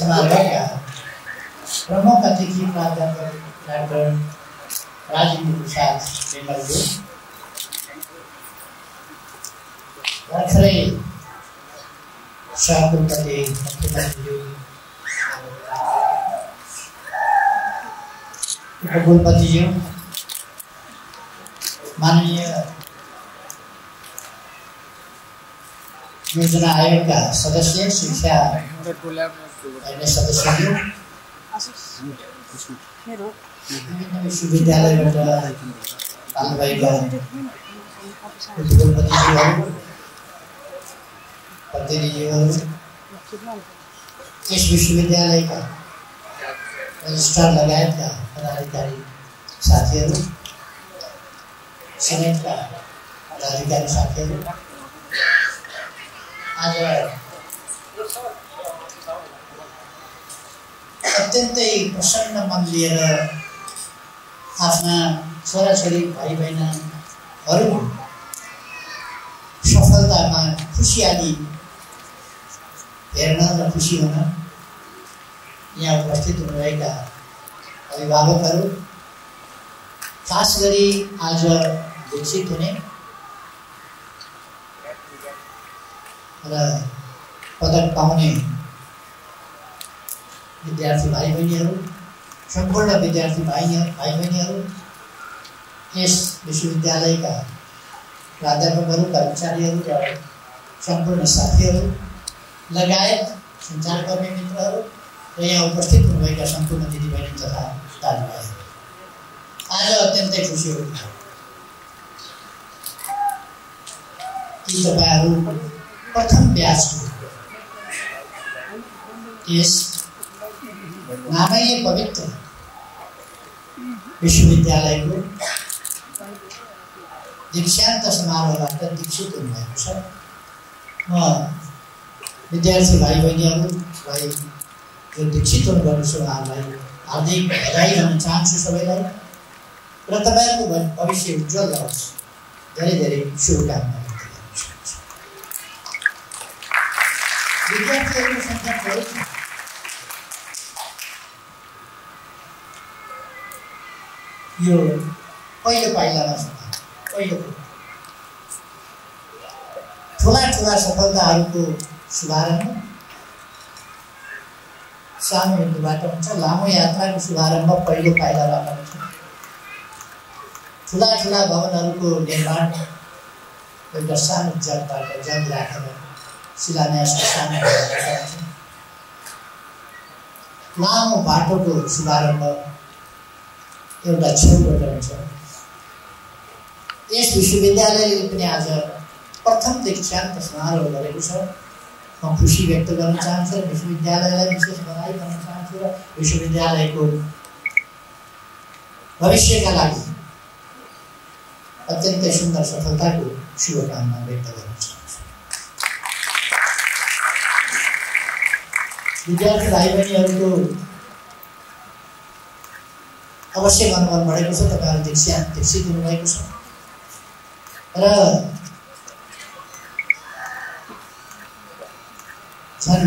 समारोहका प्रमुख अतिथि प्राध्यापक डाक्टर राजेन्द्र प्रसाद बेङ्गलज्यू, भर्खरै सहकुलपति मुख्यमन्त्री उपकुलपतिज्यू, माननीय योजना आयोगका सदस्य, शिक्षा हेर्ने सदस्यज्यू, विभिन्न विश्वविद्यालयबाट आउनुभएका उपकुलपतिज्यूहरू, प्रतिनिधिहरू, यस विश्वविद्यालयका रजिस्ट्रार लगायतका पदाधिकारी साथीहरू, सेनेटका पदाधिकारी साथीहरू, आज अत्यन्तै प्रसन्न मन लिएर आफ्ना छोराछोरी भाइ बहिनीहरू सफलतामा खुसियाली हेर्न र खुसी हुन यहाँ उपस्थित हुनुभएका अभिभावकहरू, खास गरी आज दीक्षित हुने र पदक पाउने विद्यार्थी भाइ बहिनीहरू, सम्पूर्ण विद्यार्थी भाइ बहिनीहरू, यस विश्वविद्यालयका प्राध्यापकहरू, कर्मचारीहरू र सम्पूर्ण साथीहरू लगायत सञ्चारकर्मी मित्रहरू र यहाँ उपस्थित हुनुभएका सम्पूर्ण दिदीबहिनी तथा दाजुभाइहरू, आज अत्यन्तै खुसी हो कि तपाईँहरू प्रथम ब्याचको यस नामै पवित्र विश्वविद्यालयको दीक्षान्त समारोहबाट दीक्षित हुनुभएको छ। म विद्यार्थी भाइ बहिनीहरूलाई जो दीक्षित हुनुभएको छ उहाँहरूलाई हार्दिक बधाई भन्न चाहन्छु सबैलाई, र तपाईँहरूको भविष्य उज्जवल रहोस्, धेरै धेरै शुभकामना व्यक्त गर्न चाहन्छु। विद्यार्थीहरूको सङ्ख्या थोरै छ, यो पहिलो पाइलामा छ। पहिलो ठुला सफलताहरूको शुभारम्भ सानो बिन्दुबाट हुन्छ, लामो यात्राको शुभारम्भ पहिलो पाइलाबाट हुन्छ। ठुला भवनहरूको निर्माण एउटा सानो जगबाट जग राखेर शिलान्यासको सानो हुन्छ। लामो बाटोको शुभारम्भ एउटा छेउबाट हुन्छ। यस विश्वविद्यालयले पनि आज प्रथम दीक्षान्त समारोह गरेको छ। म खुसी व्यक्त गर्न चाहन्छु र विश्वविद्यालयलाई विशेष बधाई गर्न चाहन्छु र विश्वविद्यालयको भविष्यका लागि अत्यन्तै सुन्दर सफलताको शुभकामना व्यक्त गर्न चाहन्छु। विद्यार्थी भाइ बहिनीहरूको अवश्य मनोबल बढेको छ। तपाईँहरू दीक्षित हुनुभएको छ र छन्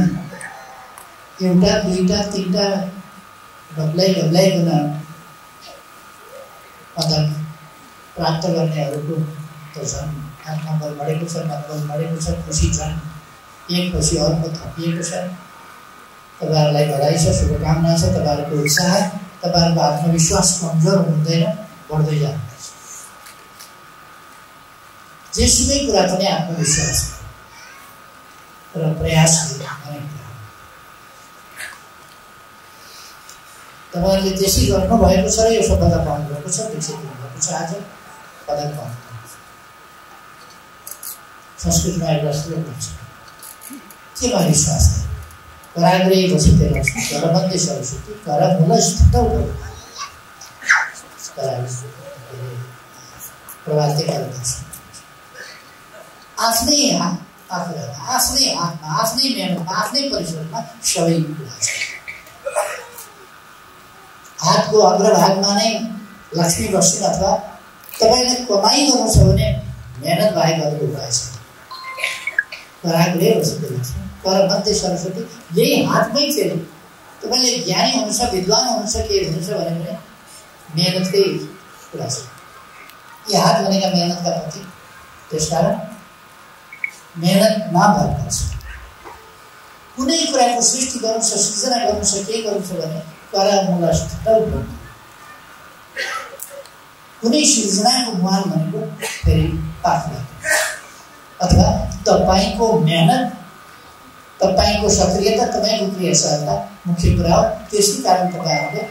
एउटा दुईटा तीनटा ढब्लाइकन पदक प्राप्त गर्नेहरूको त झन् आत्मबल बढेको छ, मनोबल बढेको छ, खुसी झन् एक पछि अर्को थपिएको छ। तपाईँहरूलाई बधाई छ, शुभकामना छ। तपाईँहरूको उत्साह, तपाईँहरूको आत्मविश्वास कमजोर हुँदैन, बढ्दै जानुपर्छ। जेसुकै कुरा पनि आत्मविश्वास र प्रयासले अनेक कुरा। तपाईँहरूले त्यसै गर्नुभएको छ र यो सफलता पाउनुभएको छ, दीक्षित हुनुभएको छ, आज पदक पाउनुभएको छ। संस्कृतमा एउटा श्लोक हुन्छ, केमा विश्वास छ? कराग्रे बसते लक्ष्मी करबन्दी सरस्वती करमूल स्थितौ प्रभाते गर्दछ। आफ्नै हातमा, आफ्नै मेहनतमा, आफ्नै परिश्रममा सबै कुरा छ। हातको अग्रभागमा नै लक्ष्मी बस्छन् अथवा तपाईँले कमाइ गर्नु छ भने मेहनत बाहेक अरू उपाय छ। कराग्रे बसते लक्ष्मी करमन्दी सरस्वती, यही हातमै फेरि तपाईँले ज्ञानी हुनुहुन्छ, विद्वान हुनुहुन्छ, के हुनुहुन्छ भने पनि मेहनतकै कुरा छ। यी हात भनेका मेहनतका प्रति, त्यसकारण मेहनत नभएपछि कुनै कुराको सृष्टि गर्नु छ, सृजना गर्नु छ, के गर्नु छ भने करामूलस्थल ब्रह्म। कुनै सृजनाको मूल भनेको फेरि पाठमा अथवा तपाईँको मेहनत, तपाईँको सक्रियता, तपाईँको क्रियाशीलता मुख्य कुरा हो। त्यसै कारण तपाईँहरूले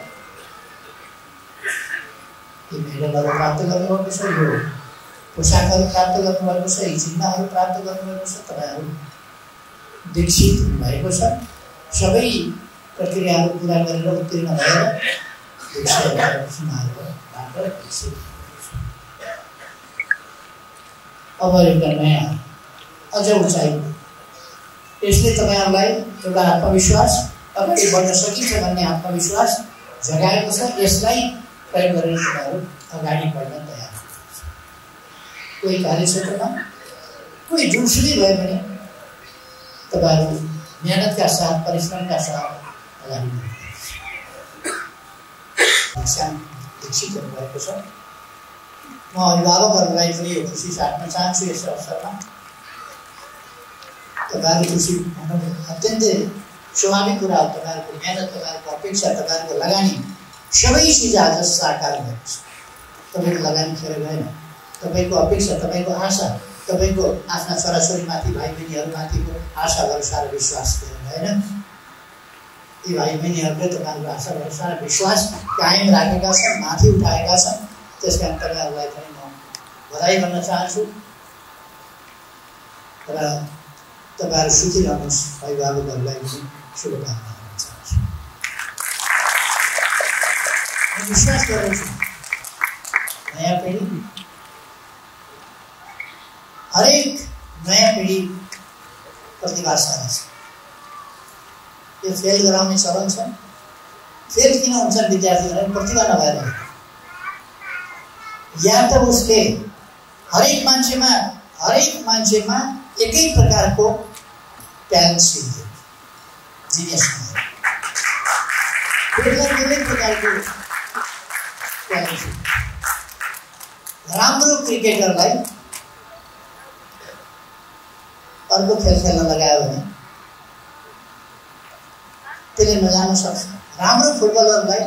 यी मेडलहरू प्राप्त गर्नुभएको छ, यो पोसाकहरू प्राप्त गर्नुभएको छ, यी चिन्हहरू प्राप्त गर्नुभएको छ, तपाईँहरू दीक्षित हुनुभएको छ। सबै प्रक्रियाहरू पुरा गरेर उत्तीर्ण भएर अब एउटा नयाँ अझ उचाइ, यसले तपाईँहरूलाई एउटा आत्मविश्वास, अगाडि बढ्न सकिन्छ भन्ने आत्मविश्वास जगाएको छ। यसलाई प्रयोग गरेर तपाईँहरू अगाडि बढ्न तयार हुनुहुन्छ। कोही कार्यक्षेत्रमा, कोही जुनसुकै भए पनि तपाईँहरू मेहनतका साथ, परिश्रमका साथ अगाडि बढ्नुहुन्छ। दीक्षित हुनुभएको छ। म अभिभावकहरूलाई पनि यो खुसी साट्न चाहन्छु। यस अवसरमा तपाईँहरू खुसी हुनु अत्यन्तै स्वाभाविक कुरा हो। तपाईँहरूको मेहनत, तपाईँहरूको अपेक्षा, तपाईँहरूको लगानी सबै चिज आज साकार भएको छ। तपाईँको लगानी खेर गएन। तपाईँको अपेक्षा, तपाईँको आशा, तपाईँको आफ्ना छोराछोरीमाथि, भाइ बहिनीहरूमाथिको आशा भरोसा र विश्वास खेर गएन। यी भाइ बहिनीहरूले तपाईँहरूको आशा भरोसा र विश्वास कायम राखेका छन्, माथि उठाएका छन्। त्यस कारण तपाईँहरूलाई पनि म बधाई गर्न चाहन्छु र तपाईँहरू सुखी रहनुहोस्। अभिभावकहरूलाई पनि शुभकामना गर्न चाहन्छु। म विश्वास गर्दछु नयाँ पिँढी, हरेक नयाँ पिँढी प्रतिभाशाली छ। यो फेल गराउने चलन छ। फेल किन हुन्छन् विद्यार्थीहरू? प्रतिभा नभएर। या त उसले हरेक मान्छेमा एकै प्रकारको ट्यालेन्ट सिक्यो, जिनियस बेग्लै प्रकारको ट्यालेन्ट सिक्यो। राम्रो क्रिकेटरलाई अर्को खेल खेल्न लगायो भने त्यसले नजान सक्छ। राम्रो फुटबलरलाई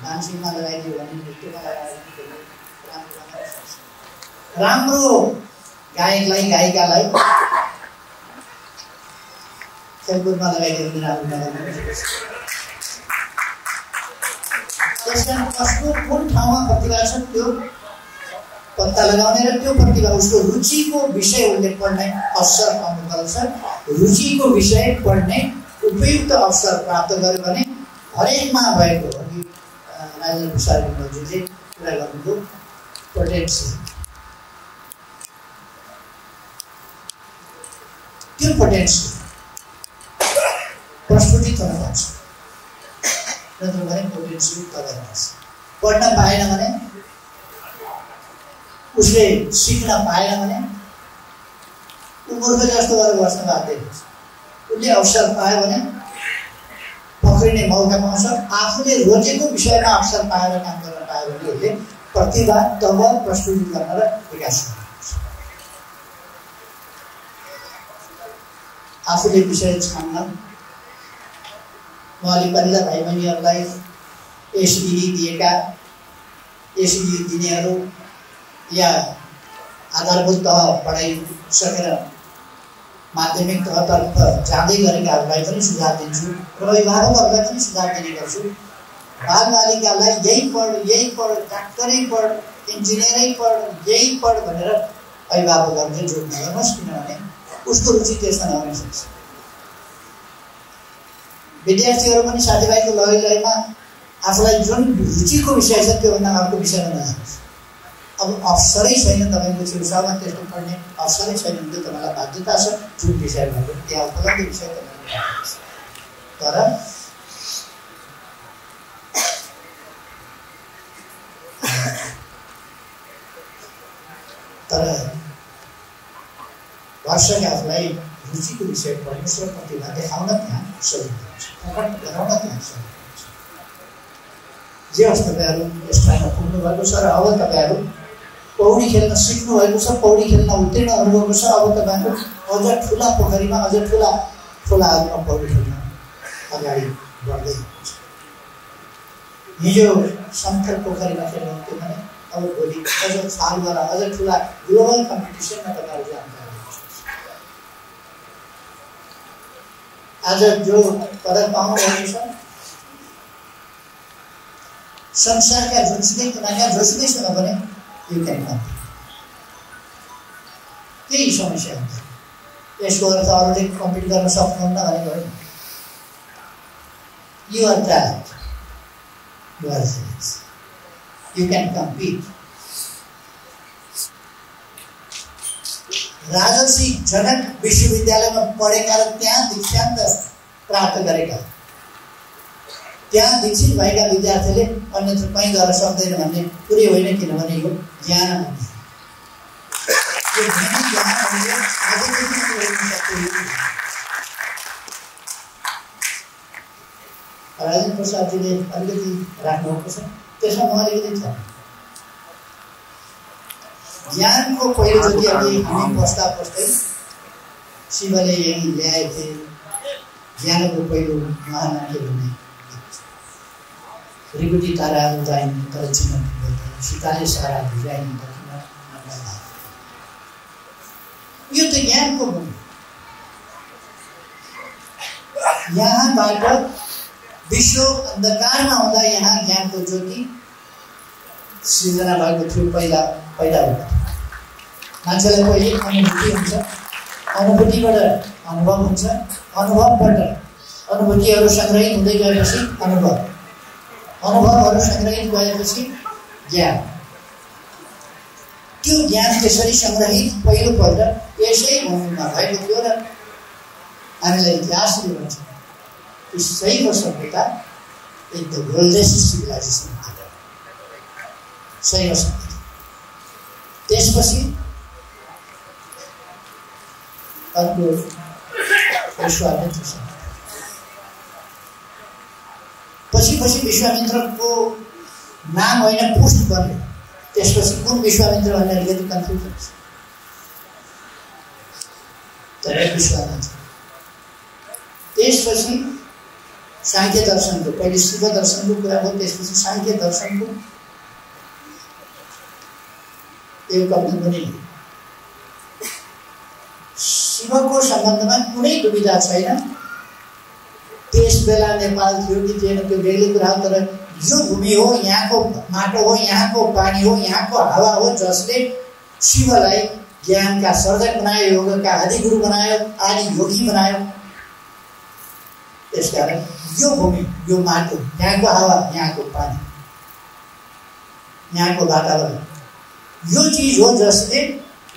डान्सिङमा लगाइदियो भने, नृत्यमा लगाइदियो भने राम्रो गर्न सक्छ। राम्रो गायकलाई, गायिकालाई खेलकुदमा लगाइदियो भने राम्रो गर्न सक्छ। त्यसकारण कसको कुन ठाउँमा प्रतिभा छ त्यो पत्ता लगाउने र त्यो प्रतिभा, उसको रुचिको विषय उसले पढ्ने अवसर पाउनुपर्छ। रुचिको विषय पढ्ने उपयुक्त अवसर प्राप्त गर्यो भने हरेकमा भएको, अघि राजेन्द्र प्रसाद विनोदजीले कुरा गर्नुभयो, पोटेन्सियल, त्यो पोटेन्सियल प्रस्फुटित हुनुपर्छ। नत्र भने पोटेन्सियल तल बस्छ। पढ्न पाएन भने, उसले सिक्न पाएन भने ऊ मूर्ख जस्तो गरेर बस्न बाध्य हुन्छ। उसले अवसर पायो भने पक्रिने मौका पाउँछ। आफूले रोजेको विषयमा अवसर पाएर काम गर्न पायो भने उसले प्रतिभा तब प्रस्तुत गर्न र विकास गर्नुपर्छ। आफूले विषय छान्न। म अलि पहिला भाइ बहिनीहरूलाई एसडी दिनेहरू या आधारभूत तह पढाइसकेर माध्यमिक तहतर्फ जाँदै गरेकाहरूलाई पनि सुझाव दिन्छु र अभिभावकहरूलाई पनि सुझाव दिने गर्छु। बालबालिकालाई यही पढ, डाक्टरै पढ, इन्जिनियरै पढ, यही पढ भनेर अभिभावकहरूले जोड नगर्नुहोस्। किनभने उसको रुचि त्यसमा नहुन सक्छ। विद्यार्थीहरू पनि साथीभाइको लयमा आफूलाई जुन रुचिको विषय छ त्योभन्दा अर्को विषयमा नजानुहोस्। अब अवसरै छैन तपाईँको छेउछाउमा त्यस्तो पढ्ने अवसरै छैन भने तपाईँलाई बाध्यता छ जुन विषयमा त्यहाँ उपलब्ध विषय तपाईँले तर भरसक आफूलाई रुचिको विषय परमेश्वर प्रतिभा देखाउन त्यहाँ सजिलो हुन्छ, प्रकट गराउन त्यहाँ सजिलो हुन्छ। जे होस् तपाईँहरू यस ठाउँमा पुग्नु भएको छ र अब तपाईँहरू पौडी खेल्न सिक्नु भएको छ, पौडी खेल्न उत्तीर्ण हुनुभएको छ। अब तपाईँहरू अझ ठुला पोखरीमा, अझ ठुला खोलाहरूमा पौडी खेल्न अगाडि बढ्दै हुनुहुन्छ। हिजो समथर पोखरीमा खेल्नुहुन्थ्यो भने अब भोलि अझ सालवाला अझ ठुला ग्लोबल कम्पिटिसनमा तपाईँहरू जानु। आज जो पदक पाउनुभएको छ संसारका जुनसुकै कुनाका जोसुकैसँग पनि यु क्यान कम्पिट, केही समस्या हुँदैन। यसको अर्थ अरूले कम्पिट गर्न सक्नुहुन्न भनेको होइन। You are talent, you are genius, you can compete. Rajarshi Janak विश्वविद्यालयमा पढेका र त्यहाँ दीक्षान्त प्राप्त गरेका, त्यहाँ दीक्षित भएका विद्यार्थीले अन्यत्र कहीँ गएर सक्दैन भन्ने कुरै होइन, किनभने यो ज्ञान राजेन्द्र प्रसादजीले अलिकति राख्नुभएको छ, त्यसमा म अलिकति छ। ज्ञानको पहिलोचोटि हामी बस्दा बस्दै शिवले यही ल्याएथे ज्ञानको पहिलो महानाटी भन्ने रिगुटी तारा उदाइन तर चिन्न पुग्दैन, सीताले सारा भिजाइन दक्षिण नम्बर। यो त ज्ञानको हो। यहाँबाट विश्व अन्धकारमा हुँदा यहाँ ज्ञानको ज्योति सृजना भएको थियो, पैदा भएको। मान्छेलाई पहिले अनुभूति हुन्छ, अनुभूतिबाट अनुभव हुन्छ, अनुभवबाट अनुभूतिहरू सङ्ग्रहित हुँदै गएपछि अनुभवहरू सङ्ग्रहित गएपछि ज्ञान। त्यो ज्ञान त्यसरी सङ्ग्रहित पहिलोपल्ट यसै भूमिमा भएको थियो र हामीलाई इतिहासले भन्छ कि शैव सभ्यता इन द ओल्डेस्ट सिभिलाइजेसन, शैव सभ्यता। त्यसपछि अर्को विश्वामित्र सभ्यता, पछि विश्वामित्रको नाम होइन पुष्ट बन्यो। त्यसपछि कुन विश्वामित्र भन्ने अलिकति कन्फ्युजन छ, तर विश्वामित्र। त्यसपछि सांख्य दर्शनको, पहिले शिव दर्शनको कुरा हो, त्यसपछि सांख्य दर्शनको यो कम्ती पनि शिवको सम्बन्धमा कुनै दुविधा छैन। त्यस बेला नेपाल थियो कि थिएन त्यो बेग्लै कुरा हो, तर यो भूमि हो, यहाँको माटो हो, यहाँको पानी हो, यहाँको हावा हो, जसले शिवलाई ज्ञानका सर्जक बनायो, योगका आदिगुरु बनायो, आदि योगी बनायो। त्यसकारण यो भूमि, यो माटो, यहाँको हावा, यहाँको पानी, यहाँको वातावरण यो चिज हो जसले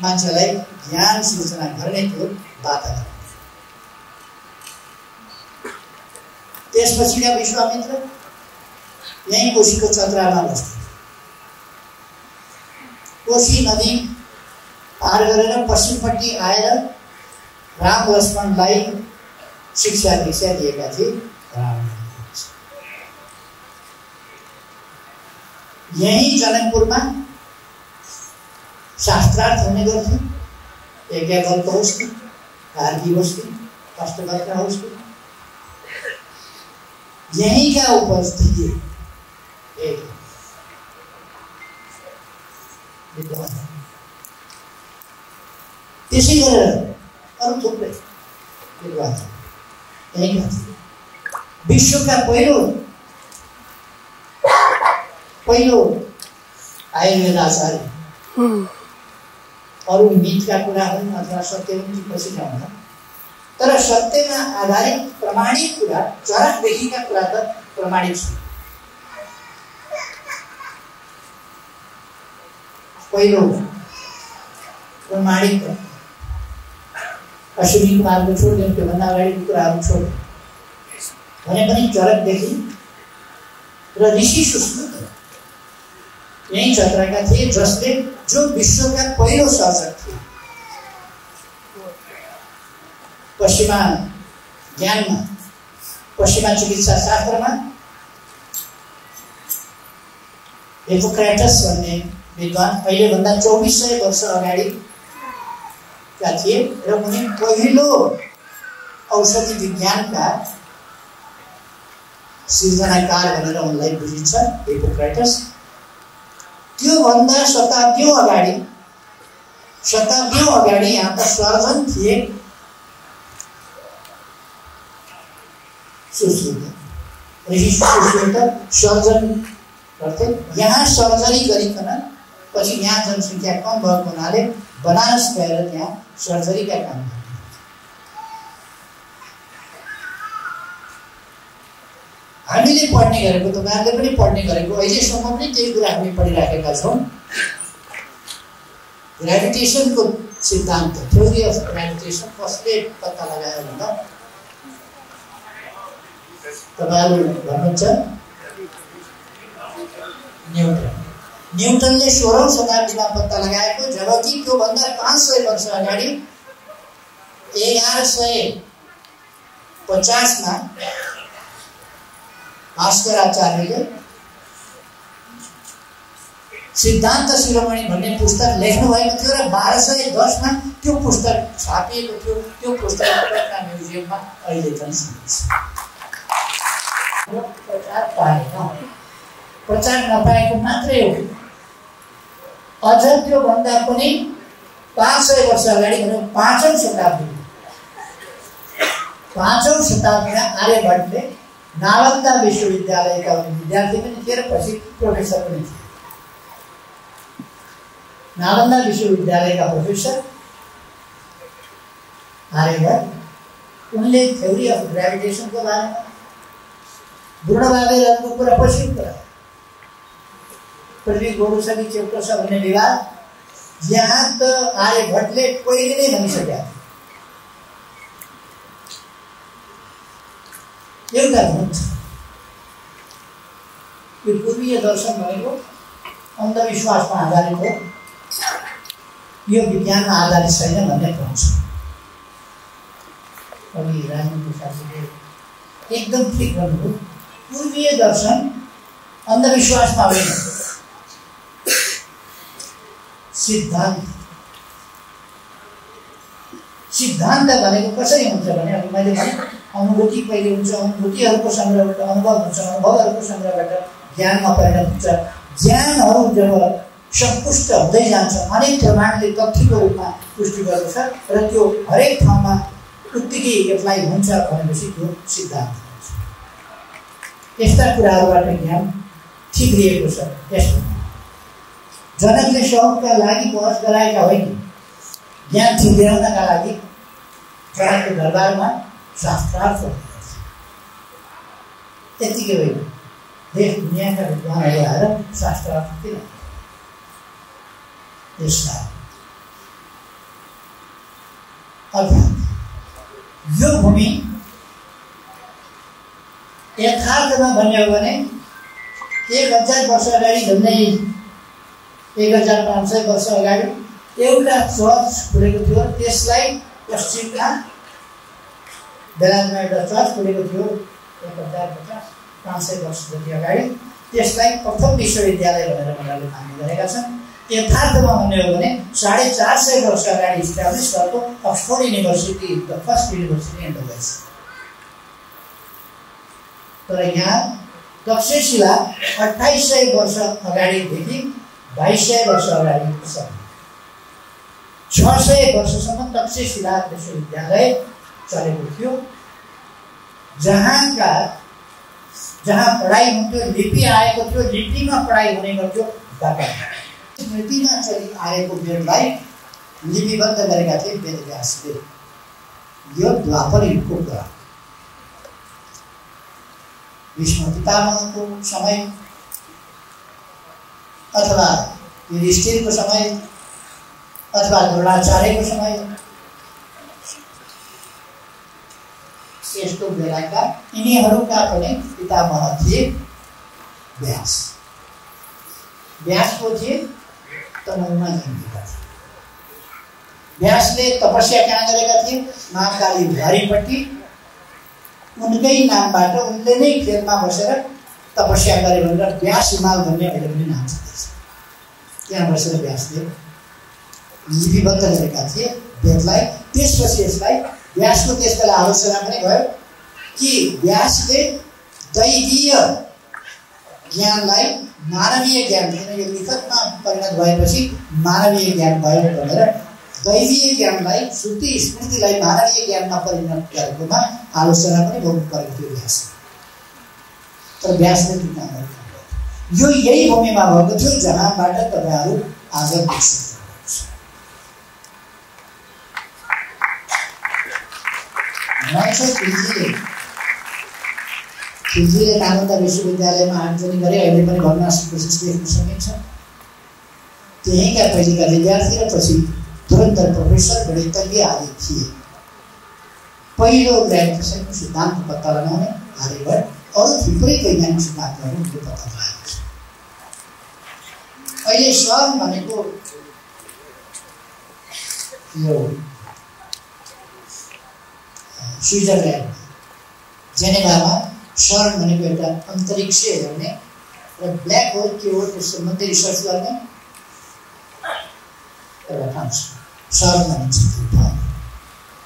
मान्छेलाई ज्ञान सृजना गर्ने थियो वातावरण। त्यसपछिका विश्वामित्र यहीँ कोशीको चतरामा बस्थे। कोशी नदी पार गरेर पश्चिमपट्टि आएर राम लक्ष्मणलाई शिक्षा दीक्षा दिएका थिए। यही जनकपुरमा शास्त्रार्थ हुने गर्थ्यो। यज्ञवल्क होस् कि कार्की होस् कि अष्टवक्र होस् कि यहीं का उपस्थिति एक विद्वान। त्यसै गरेर अरू थुप्रै विद्वान यहीं का विश्वका पहिलो आयुर्वेद आचार्य। अरू मिथका कुरा हुन् अथवा सत्य हुन् पछि जाउँला, तर सत्यमा आधारित प्रमाणित कुरा, चरकदेखिका कुरा त प्रमाणित छ। पहिलो प्रमाणित अश्विनी कुमारको छोडिदिउँ, त्योभन्दा अगाडिको कुराहरू छोड्यो भने पनि चरकदेखि र ऋषि सुश्रुत यही चतराका थिए, जसले जो विश्वका पहिलो सर्जक थिए। पश्चिमा ज्ञानमा, पश्चिमा चिकित्सा शास्त्रमा हिप्पोक्रेटस भन्ने विद्वान अहिलेभन्दा 2400 वर्ष अगाडिका थिए र उनी पहिलो औषधि विज्ञानका सृजनाकार भनेर उनलाई बुझिन्छ हिप्पोक्रेटस। त्योभन्दा शताब्दीौं अगाडि यहाँका सर्जन थिए सुश्रुत सर्जन गर्थे। यहाँ सर्जरी गरिकन पछि यहाँ जनसङ्ख्या कम भएको हुनाले बनारस गएर त्यहाँ सर्जरीका काम गर्थे। हामीले पढ्ने गरेको, तपाईहरुले पनि पढ्ने गरेको, अहिलेसम्म पनि त्यही कुरा हामी पढिराखेका छौँ। ग्रेभिटेसनको सिद्धान्त, थ्योरी अफ ग्रेभिटेसन कसले पत्ता लगायो भन्दा तपाईहरु भन्नुहुन्छ न्युटनले 16औं शताब्दीमा पत्ता लगाएको, जबकि त्योभन्दा 500 वर्ष अगाडि 1150 मा भास्कराचार्यले सिद्धान्त शिरोमणि भन्ने पुस्तक लेख्नु भएको थियो र 1210 मा त्यो पुस्तक छापिएको थियो। त्यो पुस्तक पटना म्युजियममा अहिले पनि छ। प्रचार नपाएको मात्रै हो। अझ त्यो भन्दा पनि 500 वर्ष अगाडि भनौँ 5औं शताब्दीमा आर्यभट्टले नालन्दा विश्वविद्यालयका विद्यार्थी पनि थिए र पछि प्रोफेसर पनि थिए। नालन्दा विश्वविद्यालयका प्रोफेसर आर्यभट्ट, उनले थ्योरी अफ ग्रेभिटेसनको बारेमा बुढाबाबेहरूको कुरा पछि कुरा पृथ्वी गोरु छ कि चेप्टो छ भन्ने विवाद यहाँ त आर्यभट्टले पहिले नै भनिसकेका थिए। एउटा हुन्छ यो पूर्वीय दर्शन भनेको अन्धविश्वासमा आधारित हो, यो विज्ञानमा आधारित छैन भन्ने पाउँछ। कवि राजेन्द्र शास्त्रीले एकदम ठिक भन्नुभयो। पूर्वीय दर्शन अन्धविश्वासमा होइन, सिद्धान्त भनेको कसरी हुन्छ भने अब मैले भने अनुभूति पहिले हुन्छ, अनुभूतिहरूको सङ्ग्रहबाट अनुभव हुन्छ, अनुभवहरूको सङ्ग्रहबाट ज्ञानमा परिणत हुन्छ। ज्ञानहरू जब सन्तुष्ट हुँदै जान्छ, अनेक प्रमाणले तथ्यको रूपमा पुष्टि गर्दछ र त्यो हरेक ठाउँमा उत्तिकै एप्लाई हुन्छ भनेपछि त्यो सिद्धान्त हुन्छ। यस्ता कुराहरूबाट ज्ञान ठिक्रिएको छ। यस्तो जनकले सहका लागि बहस गराएका होइन, ज्ञान ठिक्र्याउनका लागि जनकको दरबारमा शास्त्रार्थ त्यतिकै होइन, देश दुनियाँका विद्वानहरू आएर शास्त्रार्थ किन त्यसलाई। अर्थात् यो भूमि यथार्थमा भन्ने हो भने 1000 वर्ष अगाडि, झन्डै 1500 वर्ष अगाडि एउटा चर्च खुलेको थियो। त्यसलाई पश्चिममा बेलायतमा एउटा चर्च खुलेको थियो 1500 वर्ष जति अगाडि। त्यसलाई प्रथम विश्वविद्यालय भनेर उनीहरूले मान्ने गरेका छन्। यथार्थमा भन्ने हो भने 450 वर्ष अगाडि इस्टाब्लिस भएको Oxford University, the first university in the west. तर यहाँ तक्षशिला 2800 वर्ष अगाडिदेखि 2200 वर्ष अगाडिसम्म 600 वर्षसम्म तक्षशिला विश्वविद्यालय चलेको थियो, जहाँ पढाइ हुन्थ्यो, लिपि आएको थियो, लिपिमा पढाइ हुने गर्थ्यो। स्मृतिमा चलि आएको वेदलाई लिपिबद्ध गरेका थिए वेदव्यासले। यो द्वापर युगको कुरा, भीष्म पितामहको समय अथवा युधिष्ठिरको समय अथवा द्रोणाचार्यको समय, यस्तो बेलाका यिनीहरूका पनि पितामह थिए व्यास। व्यासको थिए तनहुमा जन्मेका थिए। व्यासले तपस्या कहाँ गरेका थिए? महाकाली भुवारीपट्टि उनकै नामबाट उनले नै फेदमा बसेर तपस्या गरे भनेर व्यास हिमाल भन्ने अहिले पनि नाम छ। त्यहाँ बसेर व्यासले लिपिबद्ध गरेका थिए वेदलाई। त्यसपछि यसलाई व्यासको त्यसबेला आलोचना पनि भयो कि व्यासले दैवीय ज्ञानलाई मानवीय ज्ञान, किन यो लिखतमा परिणत भएपछि मानवीय ज्ञान भयो भनेर दैवीय ज्ञानलाई, श्रुति स्मृतिलाई मानवीय ज्ञानमा परिणत गरेकोमा आलोचना पनि गर्नु परेको थियो व्यासले। तर व्यासले त्यो काम गरेको यो यही भूमिमा भएको थियो जहाँबाट तपाईँहरू आज देख्नुहुन्छ। खिल्जीले नालन्दा विश्वविद्यालयमा आयोजना गरे, अहिले पनि भन्न कोसिस देख्न सकिन्छ। त्यहीँका पहिलेका विद्यार्थी र पछि तुरन्त प्रोफेसर गणितज्ञ आदि थिए। पहिलो ग्रेजुएसनको सिद्धान्त पत्ता लगाउने आर्यभट्ट, अरू थुप्रै वैज्ञानिक सिद्धान्तहरू उनले पत्ता लगाएको छ। अहिले सर्न भनेको यो स्विजरल्यान्ड जेनेभामा सर्न भनेको एउटा अन्तरिक्ष हेर्ने र ब्ल्याक होल के हो त्यस सम्बन्धी रिसर्च गर्ने एउटा ठाउँ छ। सर्न भनिन्छ त्यो ठाउँ,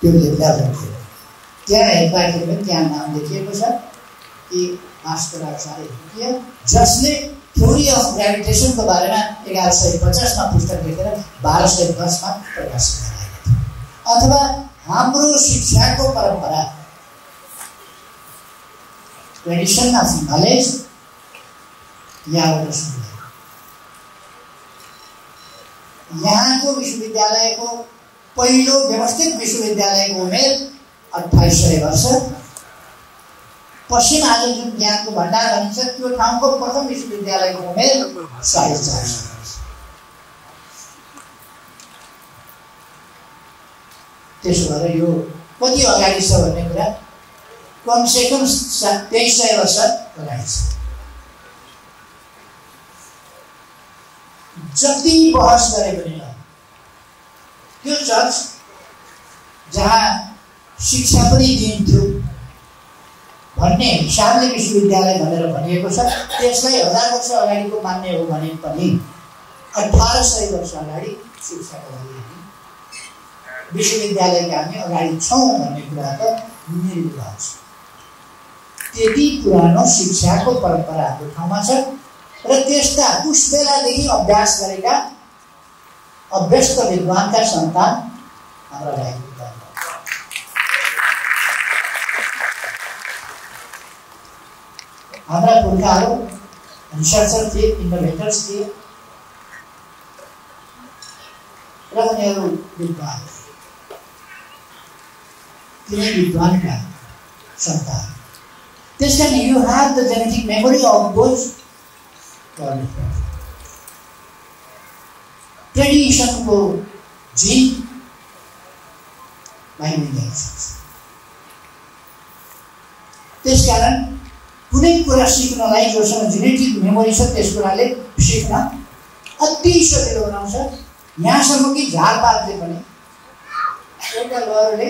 त्यो ल्याबोरेटरी। त्यहाँ हेर्दाखेरि पनि त्यहाँ नाम लेखिएको छ कि भास्कराचार्य, जसले थ्योरी अफ ग्राभिटेसनको बारेमा 1150 मा पुस्तक लेखेर 1210 मा प्रकाशित गराएको थियो। अथवा हाम्रो शिक्षाको परम्परा, ट्रेडिसन अफ नलेज, यहाँबाट सुरु भयो। यहाँको विश्वविद्यालयको पहिलो व्यवस्थित विश्वविद्यालयको उमेर 2800 वर्ष। पश्चिम आज जुन ज्ञानको भण्डार भनिन्छ त्यो ठाउँको प्रथम विश्वविद्यालयको उमेर 450 वर्ष। त्यसो भएर यो कति अगाडि छ भन्ने कुरा कमसेकम 2300 वर्ष अगाडि छ। जति बहस गरे पनि त्यो चर्च जहाँ शिक्षा पनि दिइन्थ्यो भन्ने हिसाबले विश्वविद्यालय भनेर भनिएको छ, त्यसलाई 1000 वर्ष अगाडिको मान्ने हो भने पनि 1800 वर्ष अगाडि शिक्षाको लागि विश्वविद्यालयका हामी अगाडि छौँ भन्ने कुरा त निर्विवाद छ। त्यति पुरानो शिक्षाको परम्परा हाम्रो ठाउँमा छ र त्यस्ता उस बेलादेखि अभ्यास गरेका अभ्यस्त विद्वानका सन्तान हाम्रा भाइ विद्वान। हाम्रा पुर्खाहरू रिसर्चर थिए, इनोभेटर्स थिए र उनीहरू विद्वान, तिनै विद्वानका सन्तान। त्यसकारण you have the genetic memory of those ट्रेडिसनको जिन माइन्डिङ। त्यसकारण कुनै कुरा सिक्नलाई जोसँग जेनेटिक मेमोरी छ त्यस कुराले सिक्न अति सजिलो बनाउँछ। यहाँसम्म कि झारपातले पनि एउटा लहरले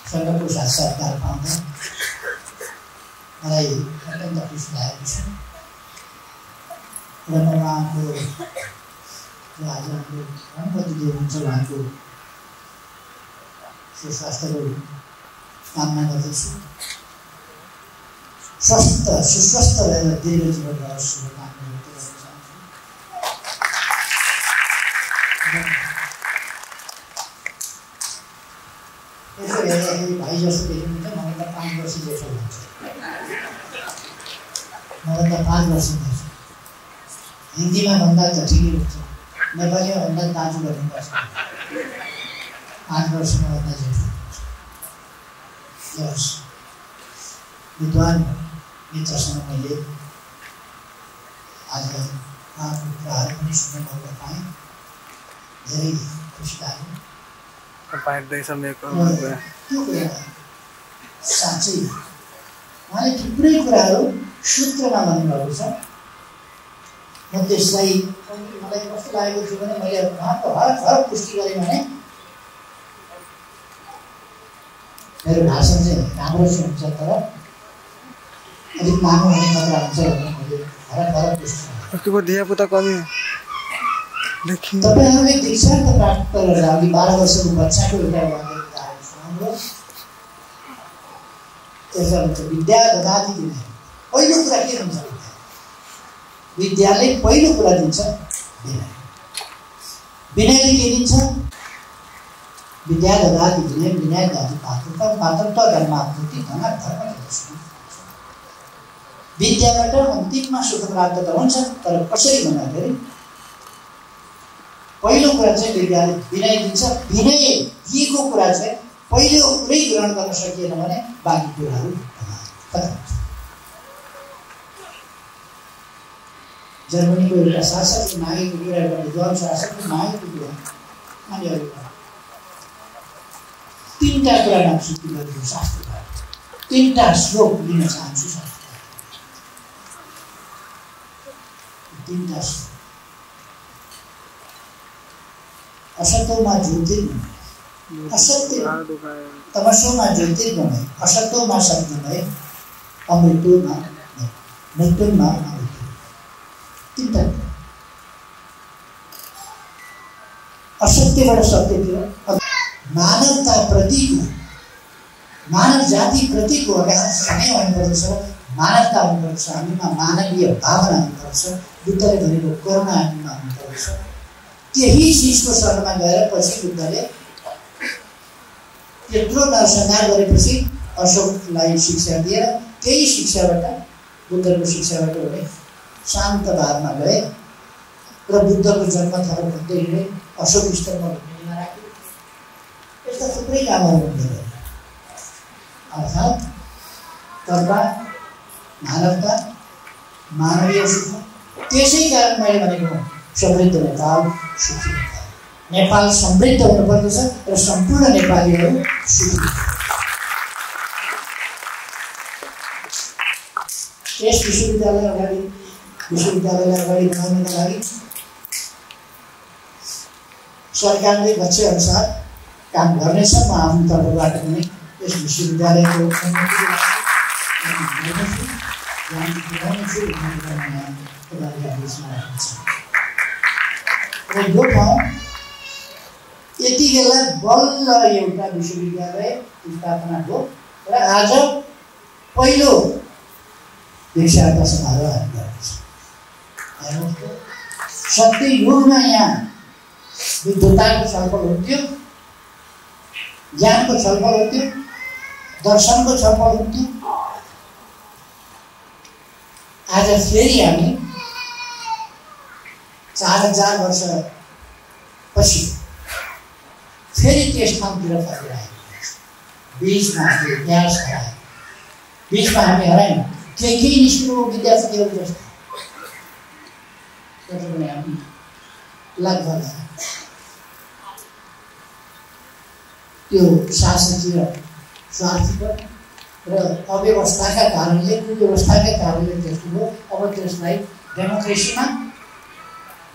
सँगको साक्षात्कार पाउँदा मलाई अत्यन्त खुसी लागेको छ र म उहाँको आज हाम्रो गणपतिदेव हुनुहुन्छ उहाँको सुस्वास्थ्यको कामना गर्दछु। सुस्वस्थ भएर दीर्घ जीवन रहोस् शुभकामना व्यक्त गर्न चाहन्छु। यसो हेर्दाखेरि भाइ जस्तो देखिनुहुन्छ, मभन्दा 5 वर्ष जेठो हुन्छ। मभन्दा 5 वर्ष जेठो। हिन्दीमा भन्दा त ठिकै हुन्छ, नेपालीमा भन्दा दाजु गर्नुपर्छ। 5 वर्ष मभन्दा जेठो हुन्छ। विद्वान मित्रसँग मैले आज उहाँको कुराहरू पनि सुन्न मौका पाएँ, धेरै खुसी लाग्यो। त्यो कुरा साँच्चै उहाँले थुप्रै कुराहरू सूत्रमा भन्नुभएको छ। म त्यसलाई मलाई कस्तो लागेको थियो भने मैले उहाँको हर पुष्टि गरेँ भने मेरो भाषण चाहिँ राम्रो हुन्छ तर अलिक लामो हुने मात्रा हुन्छ भनेर मैले हर पुष्टि धियापुता कमी तपाईँहरूले दीक्षान्त प्राप्त गरेर अघि 12 वर्षको बच्चाको एउटा सुनाउनु त्यसमा भन्छ विद्या ददाति विनय। पहिलो कुरा के हुन्छ विद्याले पहिलो कुरा दिन्छ विनय। विनयले के दिन्छ विद्या ददाति विनय विनय ददाति पात्रता पात्रता धर्मात्मति धर्म दर्शन। विद्याबाट अन्तिममा सुख प्राप्त त हुन्छ तर कसरी भन्दाखेरि पहिलो कुरा चाहिँ विद्याले विनय दिन्छ। विनय दिएको कुरा चाहिँ पहिलो कुरै ग्रहण गर्न सकिएन भने बाँकी कुराहरू खतम। जर्मनीको एउटा शासकले मागेको कुरा एउटा विद्वान शासकले मागेको कुरा मानिहरू 3टा कुरा माग्छु तिमीहरूको शास्त्रबाट 3टा श्लोक लिन चाहन्छु शास्त्रबाट 3टा श्लोक। असतोमा ज्योतिर्गमय असत्य तमसोमा ज्योतिर्गमय असतोमा सत्यमय अमृतोमा मृत्युमा अमृत। 3टा असत्यबाट सत्य थियो मानवता प्रतिको मानव जाति प्रतिको समय हुनुपर्दछ मानवता हुनुपर्छ हामीमा मानवीय भावना हुनुपर्छ। बुद्धले भनेको करुणा हामीमा हुनुपर्छ। त्यही चिजको शरणमा गएर पछि बुद्धले त्यत्रो नरसंहार गरेपछि अशोकलाई शिक्षा दिएर त्यही शिक्षाबाट बुद्धको शिक्षाबाट भने शान्त भावमा गए र बुद्धको जन्म थलो भन्दै हिँडे अशोक स्तरमा भूमिमा राखे। यस्ता थुप्रै कामहरू हुँदै गए। अर्थात् कर्म मानवता मानवीय सुख। त्यसै कारण मैले भनेको समृद्ध नेपाल सुखी नेपाल। नेपाल समृद्ध हुनुपर्दछ र सम्पूर्ण नेपालीहरू सुखी। यस विश्वविद्यालयलाई अगाडि बढाउनका लागि सरकारले लक्ष्य अनुसार काम गर्नेछ। म आफ्नो तर्फबाट पनि यस विश्वविद्यालयको यो ठाउँ यति बेला बल्ल एउटा विश्वविद्यालय स्थापना भयो र आज पहिलो दीक्षान्त समारोह हामी गर्दैछौँ। सत्य युगमा यहाँ विद्वताको छलफल हुन्थ्यो, ज्ञानको छलफल हुन्थ्यो, दर्शनको छलफल हुन्थ्यो। आज फेरि हामी 4000 वर्ष पछि फेरि त्यस ठाउँतिर फर्किरहेको छ। बिचमा हामीले इतिहास हरायौँ, बिचमा हामी हरायौँ। केही निस्किनु विद्यार्थीहरू जस्तो पनि हामी लगभग त्यो शासकीय स्वार्थीपन र अव्यवस्थाका कारणले कुव्यवस्थाका कारणले त्यस्तो भयो। अब त्यसलाई डेमोक्रेसीमा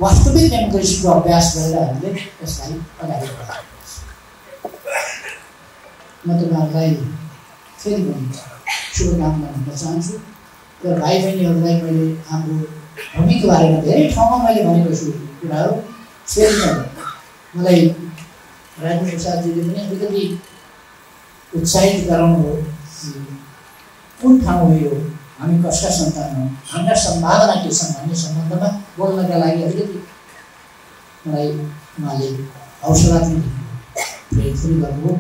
वास्तविक डेमोक्रेसीको अभ्यास गरेर हामीले यसलाई अगाडि बढाउनुपर्छ। म तपाईँहरूलाई फेरि पनि शुभकामना भन्न चाहन्छु र भाइ बहिनीहरूलाई मैले हाम्रो भूमिको बारेमा धेरै ठाउँमा मैले भनेको छु कुराहरू। फेरि मलाई राजेन्द्र प्रसादजीले पनि अलिकति उत्साहित गराउनु हो। कुन ठाउँ हो यो, हामी कसका सन्तान हौँ, हाम्रा सम्भावना के छन् भन्ने सम्बन्धमा बोल्नका लागि अलिकति मलाई उहाँले हौसला पनि प्रेरित पनि गर्नुभयो।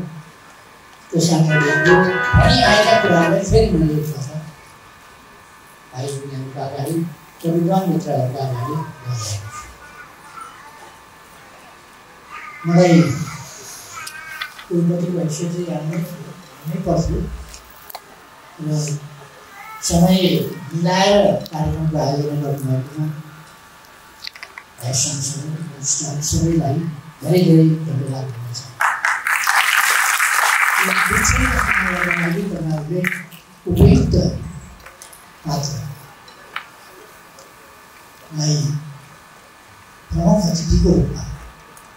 त्यस कारण भनी आएका कुराहरूलाई फेरि मैले भाइ बहिनीहरूका अगाडि र विद्वान मित्रहरूका अगाडि गरिरहेको छु। मलाई पूर्वपट्टि भविष्य चाहिँ हाल्नै पर्थ्यो र समय मिलाएर कार्यक्रमको आयोजना गर्नुभएकोमा भाइ सांसद सबैलाई धेरै धेरै धन्यवाद दिन चाहन्छु। तपाईँहरूले उपयुक्त पात्रलाई प्रमुख अतिथिको रूपमा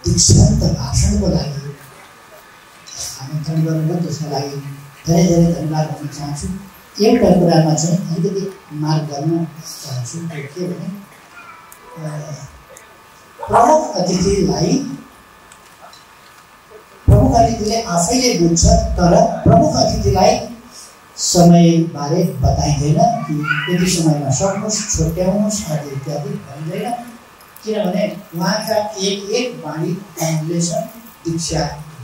दीक्षान्त भाषणको लागि आमन्त्रण गर्नुभयो। त्यसका लागि धेरै धेरै धन्यवाद भन्न चाहन्छु। एउटा कुरामा चाहिँ अलिकति मार्क गर्न चाहन्छु, के भने प्रमुख अतिथिले आफैले बुझ्छ, तर प्रमुख अतिथिलाई समयबारे बताइँदैन कि यति समयमा सक्नुहोस्, छुट्याउनुहोस् आदि इत्यादि भनिँदैन। किनभने उहाँका एक वाणी अमूल्य दीक्षा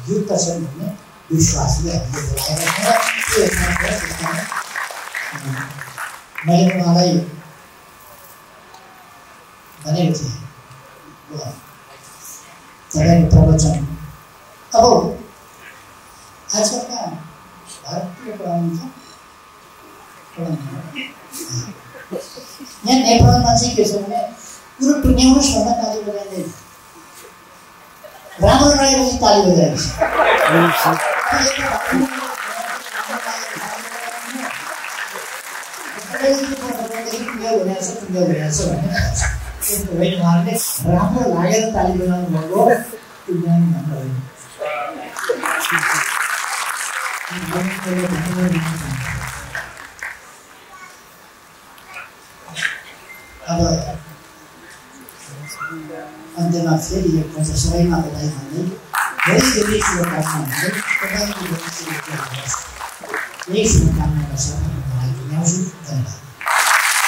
युक्त छन् भन्ने विश्वासले हामीले बोलाएका छौँ। मैले उहाँलाई भनेको थिएँ तपाईँको प्रवचन अब आजकलका भारतीय पढाउनुहुन्छ यहाँ नेपालमा चाहिँ के छ भने कुरो टुङ्ग्याउनुहोस् भन्दा ताली बजाइँदैन, राम्रो रहेपछि ताली बजाइन्छ। उहाँहरूले राम्रो लागेर ताली बजाउनु भएको टुङ्ग्याउनु भन्दा होइन। अब अन्त्यमा फेरि एकपल्ट सबैमा बधाई भन्दै धेरै धेरै शुभकामना भन्दै तपाईँको यही शुभकामनाका साथ म बधाई दिन्छु। धन्यवाद।